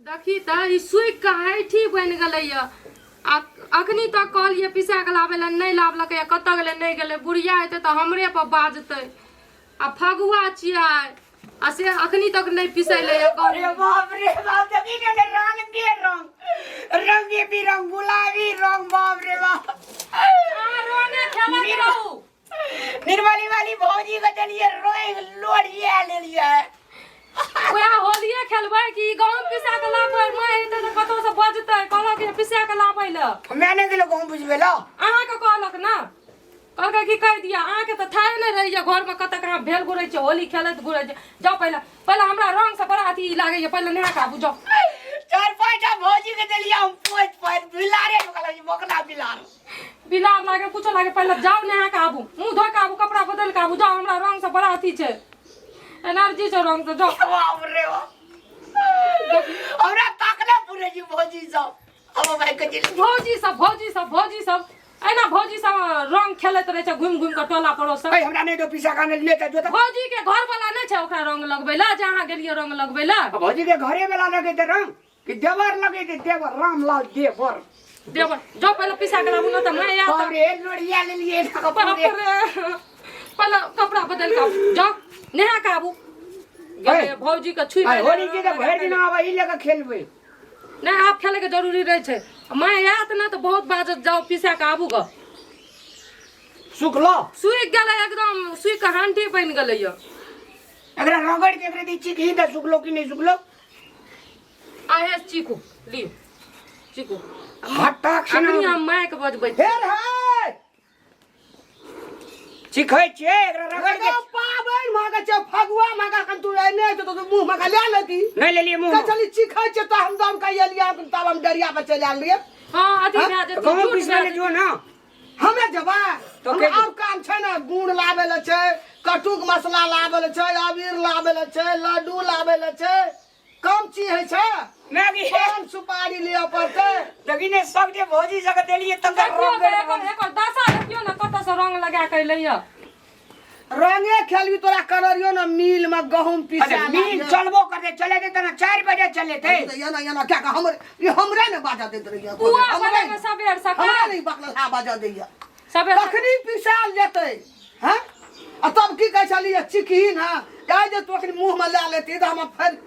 देखी तऽ ई सूखि कऽ हैठी बनि गेलैए आ अखनी तक कहलियै पिसा कऽ लाबै लए नहि लाबलकै कतऽ गेलै नहि गेलै बुढ़िया हेतै तऽ हमरे पर बाजतै आ फगुआ छियै आ से अखनी तक नहि पिसैलै अरे बाप रे बाप देखी ने रंग के रंग रंगे बिरंग गुलाबी रंग बाप रे बाप रंगे खेलैत रहू निर्मली वाली भौजी के देलिए रोए लोढ़िया लेलिए वएह होलिये खेलबै कि गहूँम पिसा कऽ लाबै माय हेतै तऽ कतौ से बजतै कहलक जे पिसा कऽ लाबै लए मैं नहीं गेलो गहूँ बुझबे ला अहाँके कहलक ने कहलकै की कहि दिअ अहाँके तऽ थाहे नहि रहैए घरमे कतऽ कहाँ भेल घुरै छै होली खेलैत घुरै छै जाउ पहिले पहिले हमरा रङ्गसँ बड़ा अथी लागैए पहिले नहा कऽ आबू जाउ चार पांच टा भौजी के देलिए हम पोछ पाछ बिलारे कहलक बोकला बिलार बिलार लागे कुछो लागे पहिले जाउ नहा कऽ आबू मुँह धो कऽ आबू कपड़ा बदलि कऽ आबू जाउ हमरा रङ्गसँ बड़ा अथी छै एनर्जी छै रङ्गसँ जाउ बाप रे बाप हमरा ताकले पूरे जी भौजी सब अब भाई के दिल भौजी सब भौजी सब भौजी सब एना भौजी सब रंग खेलैत रहै छै घुमि घुमि कऽ टोला पड़ोस ए हमरा नहीं दो पैसा खाने ले त जो त भौजी के घर वाला नहि छै ओकरा रंग लगबै लए जे अहाँ गेलियै रंग लगबै लए भौजी के घरे वाला लगे ते रंग कि देवर लगे ते देवर रामलाल देवर देवर जो पहिले पैसा के लाबू न तऽ मैं आयत बाप रे लोढ़िया ले लिए बाप रे पहिले कपड़ा बदलि कऽ आबू जाउ नहा कऽ आबू गेलै भौजी के छुइ आइ होली के तऽ भरि दिन आबै ई लेके खेलबै नहि आब खेलैके जरूरी रहै छै माय आयत ने तऽ बहुत बाजत जाउ पिसा कऽ आबू गऽ सुखलो सुखि गेलै एकदम सुखि कऽ हांडी बनि गेलै यऽ एकरा रगड़ के एकरे दी चीख ही दे सुखलो कि नहीं सुखलो आहे चीकू लियो चीकू हटाक से अखनी हम मायके बजबै छी। हेर है चिखै छियै एकरा रगड़ के पाबनि मांगे छै फगुआ मांगे अखन तू एने तो तू मुंह मांगे ले लेती नहीं लेलिए मुंह तऽ चली चिखै छै तऽ हम दम कहि एलियै तब हम डरिया पर चलि आयल रहियै हँ अथी भए जेतै गहूँ झूठ पिसबै भए ले जो ना हमे जेबै तो हमरा के- और काम छै ने गुड़ लाबै लए छै कटुक मसला लाबै लए छै अबीर लाबै लए छै लड्डू लाबै लए छै कम चीज होइ छै मैगी पान सुपारी लिअ पड़तै देखी ने सब जे भौजी सबके देलिए तब देखियौ तऽ एकर एकर दशा देखियौ ने कतऽ से रंग लगा के एलैया रंगे खेलबी तोरा कररियो ने मिल में गहूम पीसा अच्छा मिल चलबो करते चले थे ना 4 बजे चले थे ये ना ये ना क्या का हमर ये हमरे ने बाजा देत रहिए पुआ हमरे बनेबै सबेर हमरा सकाल नहीं बकला हा बाजा दैया सबेर सकाल। कखनी पिसाल जेतै हैं आ तब की कहै छलियै चिकही ना आइ जे तू अखनी मुँह में लए लेती तऽ हम फेर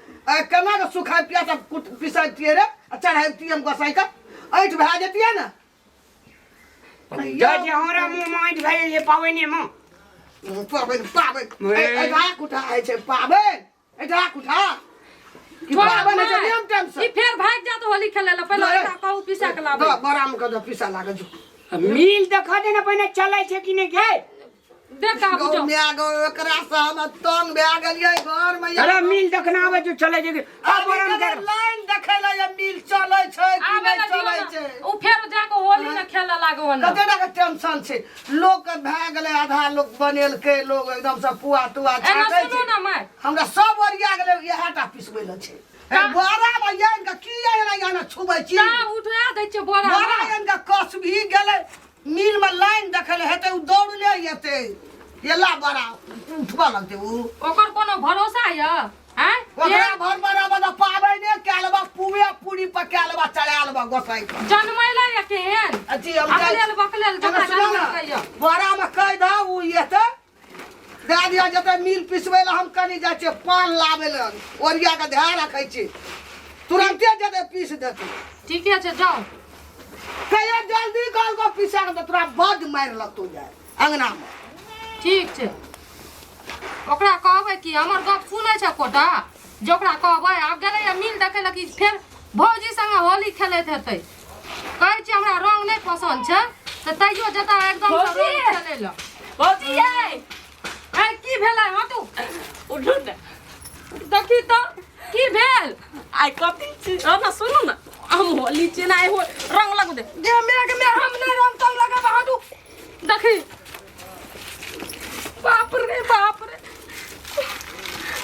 केना के सुखाय पिया सब कुट पिसैतियै रे आ चढ़ैतियै हम गोसाई के ऐठ भए जैतियै ने जय जे हमरा मुंह में ऐठ भए गेल पाबनि में पाबनि पाबनि ऐठा कुठा होइ छै पाबनि ऐठा कुठा की पाबनि होइ छै नियम टाइम से ई फेर भागि जात होली खेले ला पहिले एकरा कहू पिसा के लाबै बराम के दऽ पिसा लागल जो मिल देखा दे ना पहिने चलै छै कि नहि गे देख आबू गौ जाउ माय गौ एकरा से हम तंग भए गेलियै घर में अरे मिल देखना आबै छै चलै छै कि आ बराम कर लाइन देखै लए ये मिल चलै छै कि आबे नहि ला दियौ चलै ने छै उ फेर जाके होली ने खेले लागो ने कते टाका टेंशन छै लोक के भए गेलै आधा लोक बनेलकै लोक एकदम से पुआ तुआ एना छाँकै सुनू छै ने माय हमरा सब ओरिया गेलै इएह टा पिसबै लए छै हे बोरा मे आनि कऽ की एना एना छुबै छी ता उठा दै छियै बोरा बोरा आनि कऽ कस भी गेलै मिल मे लाइन देखै लए हेतै ओ दौड़ले एतै एला बोरा उठबऽ लगतै ओ ओकर कोनो भरोसा यऽ आँय ओकरा भर बड़ा बड़ा पाबनि कए लेबा पुवे पूरी पका लेबा चढ़ा लेबा गोसाई पर जनमैला यऽ केहन अथी हम जाइ अकलेल बकलेल एना जकरा सुनू ने, जनमलकै यऽ बोरा मे कहि दह ओ एतै दए दिअ जतऽ मिल पिसबै लए हम कनि जाइ छियै पान लाबै लए ओरिया कऽ ध्यान रखै छी तुरन्ते जेतै पीस देतै ठीके छै जाउ कहियो जल्दी कहलको पीसा के तऽ तोरा बड मारि लगतौ जाय अंगनामे ठीक छै ओकरा कहबै कि हमर गप सुनै छै कोटा जे ओकरा कहबै आब गेलैया मिल देखै लए कि फेर भौजी संगे होली खेलैत हेतै कहै छी हमरा रंग नहि पसन्द छै तऽ तैयो जता एकदम से भौजी! रंग खेलै लए भौजी यै ऐ की भेलै हटू उठू ने देखी तऽ की भेल आइ कथी छी ना सुनू ने हम होली छी ना आइ हो रंग लगू दे गे मेरे के मेरे हम नहीं रंग तंग लगाबे हटू देखी बाप रे बाप रे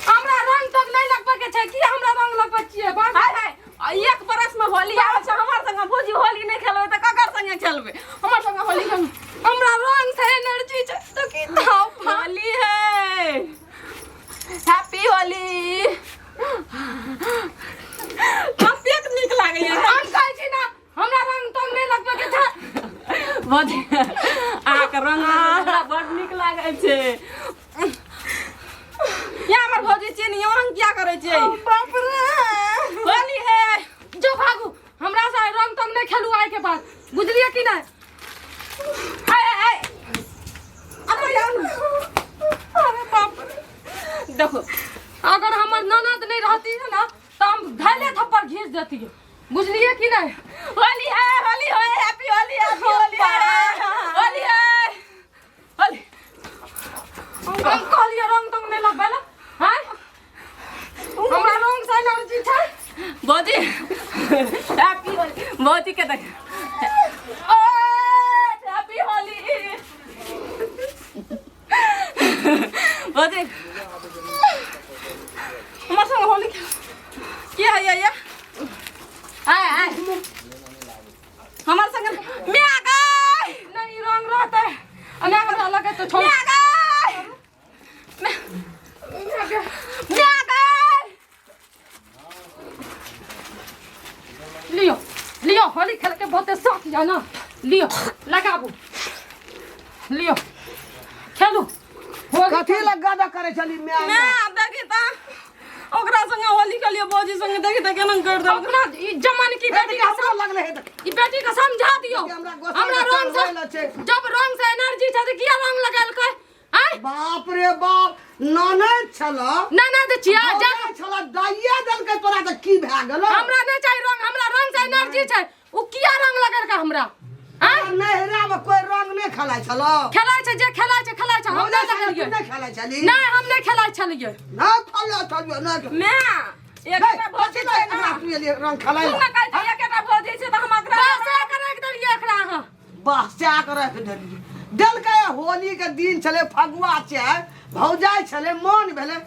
हमरा रंग तंग नहीं लगबै के छै की हमरा रंग लगबै छियै बाप हाय हाय आ एक बरस में होली आबै छै हमर संगे भौजी होली नहि खेलबै तऽ ककर संगे खेलबै हमर संगे होली खेलबै हमरा रंग से एनर्जी छै तो की थाव होली है हैप्पी होली कथी भौजी अहाँके रंग हमरा बड नीक लागै छै। या हमर भौजी छियै ने, रंग किया करै छियै? बाप रे, होली है। जो भागू, हमरा से आइ रंग तंग नहि खेलू आइ के बाद, बुझलियै कि नहि? आय आय आय, अरे जाउ ने। अरे बाप रे, देखो अगर हमर ननद नहि रहती है ना तऽ हम धैले थप्पड़ घीच देतियै, बुझलियै कि नहि? होली है, होली है, हैप्पी होली, हैप्पी होली है, होली है, होली। हम कहलियै रंग तंग नहि लगबै ला। हैं, हमरा रंग से एलर्जी छै। भौजी हैप्पी होली। भौजी के देख, हैप्पी होली भौजी। हमर संग होली के है? या आय आय, हमर संग म्या गई। नहीं रंग रहतै आ नहि हमरा लगे तऽ छोड़। म्या गई, म्या गई। लियो लियो, होली खेल के बहुते शौक यऽ ना, लियो लगाबू, लियो खेलू होली। कथी लग गादा करे छली म्या? म्या देखी त, ओकरा संगे होली खेलियो भौजी संगे, देखी त केना कर देलक। अपना ई जमन की बेटी के हमरा लगले हे देख। ई बेटी के समझा दियो। हमरा गोसा हमरा रंग से चढ़बै छै। जब रंग से एनर्जी छै तऽ किया रंग लगेलकै? आँय, बाप रे बाप, ननद छल ना ना दै छियै जा भौजाइ छल, दाइये देलकै तोरा तऽ की भए गेलो? हमरा नहि चाही रंग, हमरा रंग से एनर्जी छै। उ किया रंग लगेलकै हमरा? आँय, नैहरा मे कोइ रंग नहि खेलाइ छल? खेलाइ छै, जे खेलाइ छै खेलाइ छै, हम भौजाइ नहि संगे तू लगेलियै। नहि खेलाइ छली? नहि, हम नहि खेलाइ छलियै। नहि खेलाइ छलियै? नहि म्या एकटा भौजी कथी छै लए एकरा तू एलियै रंग खेलाइ सुन लए? ने, कहै छै एकेटा भौजी छै तऽ हम एकरा बस के राखि देलियै एकरा अहाँ। बहसा के राखि देलियै। देलकै, होली के दिन छलै, फगुआ छै, भौजाइ छलै, मन भेलै,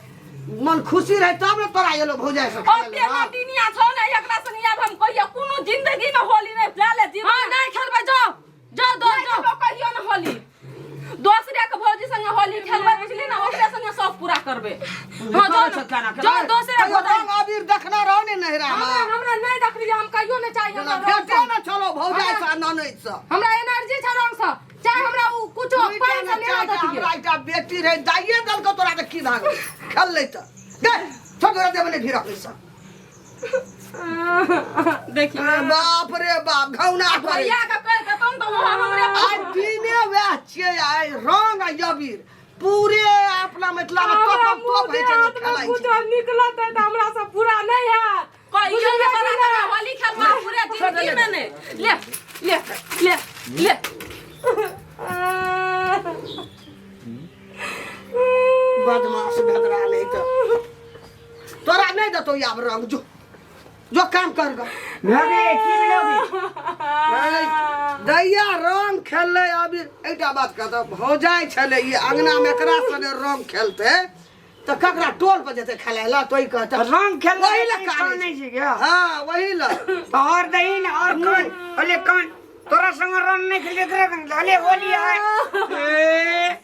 मन खुशी रहै तब ने तोरा एलो भौजाइ से ओ तेना दिनिया छौ ने, एकरा संगे आब हम कहियो कोनो जिंदगी में होली नहीं खेले जीवन। हाँ, नहीं खेलबै, जाओ जाओ दो नहीं जाओ। खेलबो कहियो न होली। दोसरे के भौजी संगे होली खेलबै, बुझली ना? ओकरे संगे शौक पूरा करबै। हाँ, जाओ ना। जाओ दोसरे भौजाइ। रंग अबीर देखने रहो ने नैहरा में? हमरा हमरा नहीं देखलियै, हम कहियो नहीं चाहिए हमरा रंग भेटे से। ने छलो भौजाइ से ननैद से। हमरा एनर्जी छै रंग से, चाहे हमरा उ कुछो पानि से लेना देतियै। हमरा एकटा बेटी रहे, दाइये देलको तोरा तऽ की भाग खेललै तऽ गए छोड़ तोरा देबे नहि भिरक से। देखिए, बाप रे बाप, घौना करे। भैया के कहि देतौ तऽ वहाँ हमरे आइ दिने वएह छियै, आइ रंग आ अबीर पूरे अपना मिथिला में हमरा टप मुँह टप होइ छै, लोक देहात में खेलाइ छै। कुछो निकलत है तऽ हमरा से पूरा नहीं हैत। कहियो ने तोरा संगे होली खेलबा पूरे जिंदगी में ने। ले ले ले ले। बदमाश भदरा, नहीं तऽ तोरा नहीं देतौ आब रंग। जो जो काम कर ग। रे की भेलौ? दैया रंग खेललै अबीर। एकटा बात कहतौ, भौजाइ छलै ई अंगना मे, एकरा सने रंग खेलतै तऽ ककरा टोल पर जेतै खेलाय लए? तो ई कहतै रंग खेललै। वही लए कानै कानै छै क्या? हाँ, वही लए। तो और दही ने और कान अले कान, तोरा संग रंग नहीं खेलते तोरा संग अले होली है। ए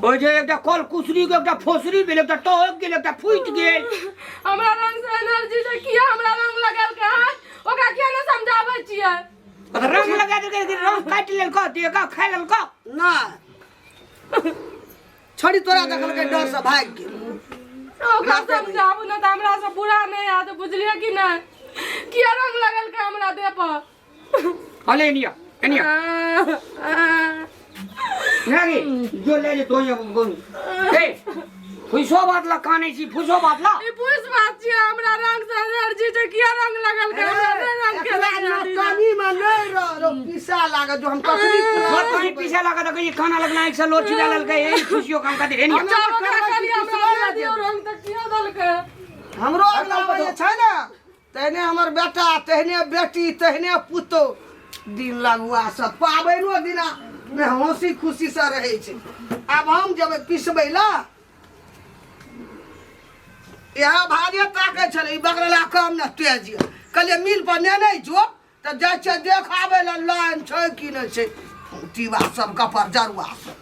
कोइ जे एकटा कल कुसरी के एकटा फोसरी भेल, एकटा टहक गेल, एकटा फूटि गेल। हमरा रंग से एनर्जी छै, किया हमरा रंग लगेलकै? हैं, ओकरा किया नहि समझाबै छियै? तऽ रंग लगा देलकै, रंग काटि लेलको, देखा खाइ लेलको। नहि छोड़ी, तोरा देखलकै डर से भागि गेल। ओकरा समझाबू ने तऽ हमरा से बुरा नहि हैत, बुझलियै कि नहि? किया रंग लगेलकै हमरा देह पर? अले एनिया एनिया नहीं जो ले जे तो ए फुसो बात ला कानै छी, फुसो बात ला। ई पुछ बात छियै, हमरा रंग से एलर्जी छै, किया रंग लगेलकै हमरा? नहि रंग एकरा खेलक। नौकरी में नहीं रह रो पीसा लागत जो हम कखनी घर कहीं पीछे लगा तो कहीं खाना लगना एक से लोट छिला ललकै ए खुशियो काम खातिर एनिया। जब ओकरा कहलियै हमरा नहि दियौ रंग तऽ किया देलकै? हमरो अगला जे छै ने, तेहने हमर बेटा, तेहने बेटी, तेहने पुतोह। दिन लगुआ सब पाबनिो दिना ने हंसी खुशी से रहै छै। आब हम जेबै पिसबै ला। इएह भाजे ताकै छलै ई बगरला कम ने तेज यऽ। कहलियै मिल पर नेने जो तऽ जाइ छियै देखाबै लए, लाइन छै कि नहि छै। तीवा सब कपर जरुआ सब।